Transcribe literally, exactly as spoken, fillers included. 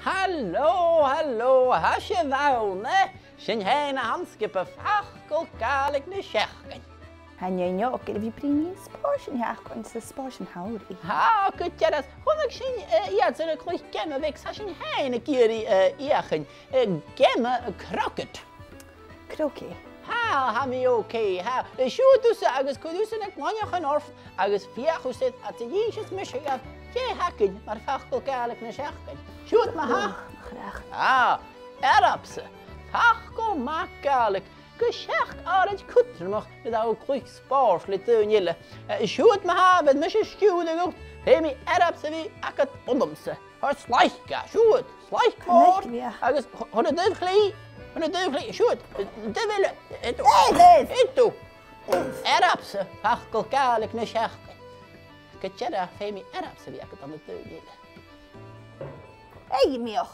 Halò, halò, tha sibh ann, eh? Sin fhèin a th' anns gum b' e Facal Gàidhlig na Seachdain. Tha an nighean òg air a bhith a' bruidhinn mu spòrs an t-seachdain, 's e spòrs an t-samhraidh. Tha, gu dearbh, chunnaic sinn, eh, iad air a' chluich geama bheag, 's tha sinn fhèin ag iarraidh, eh, fheuchainn, eh, geama croquet. Croquet. Tha, tha mi ok, tha. Eh, siuthad thusa agus cuir thusa na glainneachan ort agus feuch thusa, fhad 's a dh'innseas mise dhuibh dè th' againn mar Fhacal Gàidhlig na Seachdain. Siuthad ma-thà. Ò, mo chreach. Tha, earbsa. Facal math Gàidhlig gu seachd àraid cudromach nuair a tha thu a' cluich spòrs le daoine eile. Eh, siuthad ma-thà, bheir mise stiùireadh dhut, feumaidh earbsa a bhith agad annamsa. Thoir slaic dha, siuthad, slaic mòr, agus th-, thoir an taobh chlì, thoir an taobh chlì, siuthad, an taobh eile, iad thu, iad thu. Earbsa, Facal Gàidhlig na Seachdain. Gu dearbh, feumaidh earbsa a bhith agad ann an daoine eile. Èigh, mioch.